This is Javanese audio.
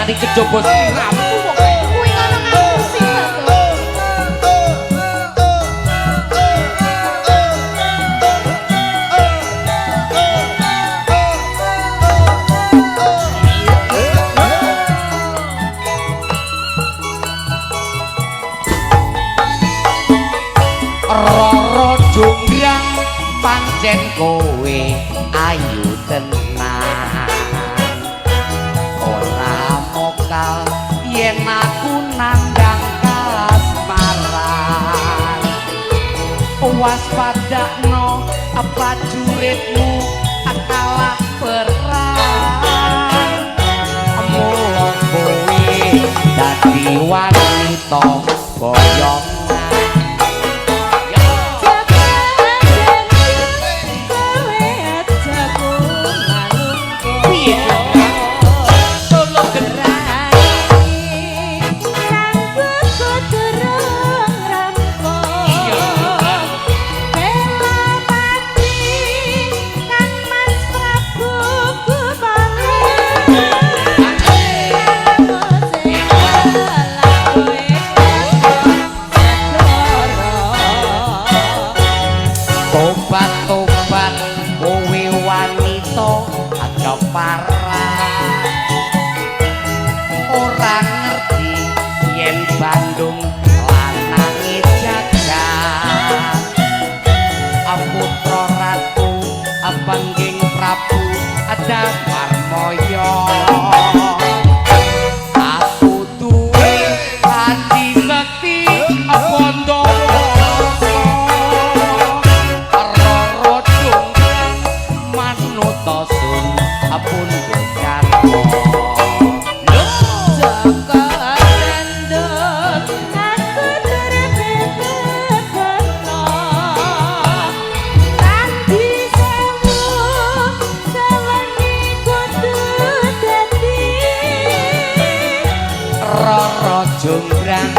kandhani kejaba sliramu wong. Kuwi ngono ngapusi to. Roro Jonggrang pancen kowe ayu tenan. Ora mokal yen aku nandang kasmaran. Waspadakno prajuritmu kalah perang. Mula kowe dadi wanita boyongan. Tobat-tobat kowe wanita aja parah. Ora ngerti yen Bandung lanange jagat. Putra ratu pangging Prabu Damarmaya. Aku duwe ati sekti Bandawasa. Roro Jonggrang manut sun pundhut karma. Joko Sendul aku terbebekno. Candi Sewu sewengi kudu dadi. Roro Jonggrang